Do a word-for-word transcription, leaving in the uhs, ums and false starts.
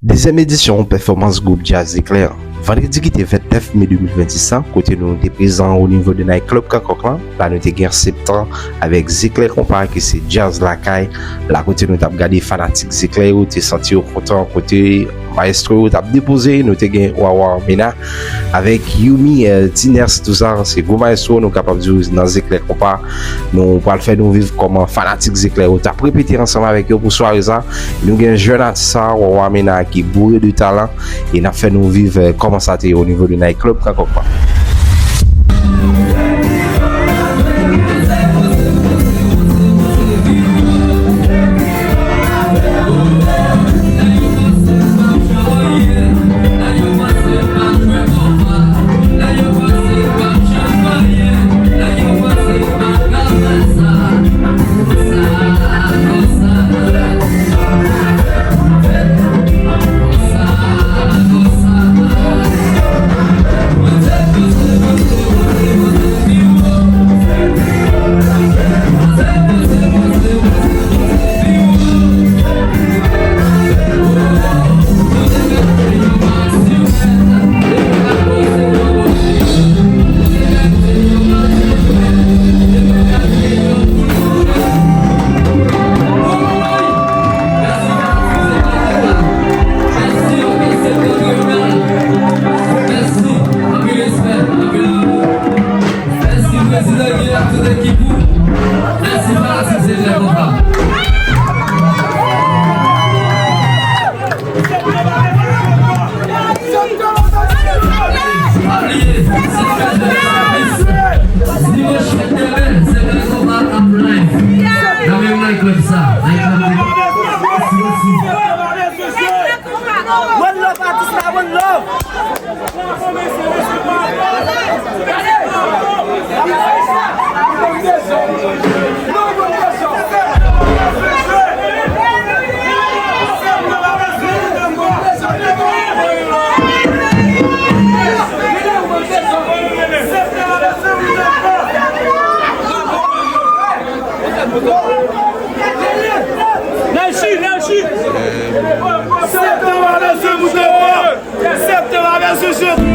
Dezyèm edisyon pèfòmans gwoup djaz Zeklè. Vandredi ki te vennèf me de mil vennsis lan, kote nou te prezan o nivo de Night Club Kankòk lan, la nou te gen Septan avèk Zeklè Konpa ki se djaz lakay, la kote nou t ap gade fanatik Zeklè yo te santi yo kontan, kote mayestwo yo t ap depoze, nou te gen Wawa Mena avèk Youmi, eh, Tinès, tou sa, se gwo mayestwo, nou kapab di w nan Zeklè Konpa, nou pral fè nou viv kòman fanatik Zeklè yo t ap repete ansanm avèk yo pou sware sa. Nou gen jèn atis sa, Wawa Mena ki boure de talan, e n ap fè nou viv, eh, kòman sa te ye o nivo de Night Club Kankòk lan. Mèsi, prezidan Guy ak tout ekip ou. Mèsi, fanatik Zeklè Konpa. Pa bliye, se fèt de Lesanpis. Dimanch fèt demen, Zeklè Konpa ap live. Nan menm night club sa. Night club. Mèsi, mèsi. One love, atis la, one love. Nèchi, nèchi. Septan avè se mouton. Septan avè se septan.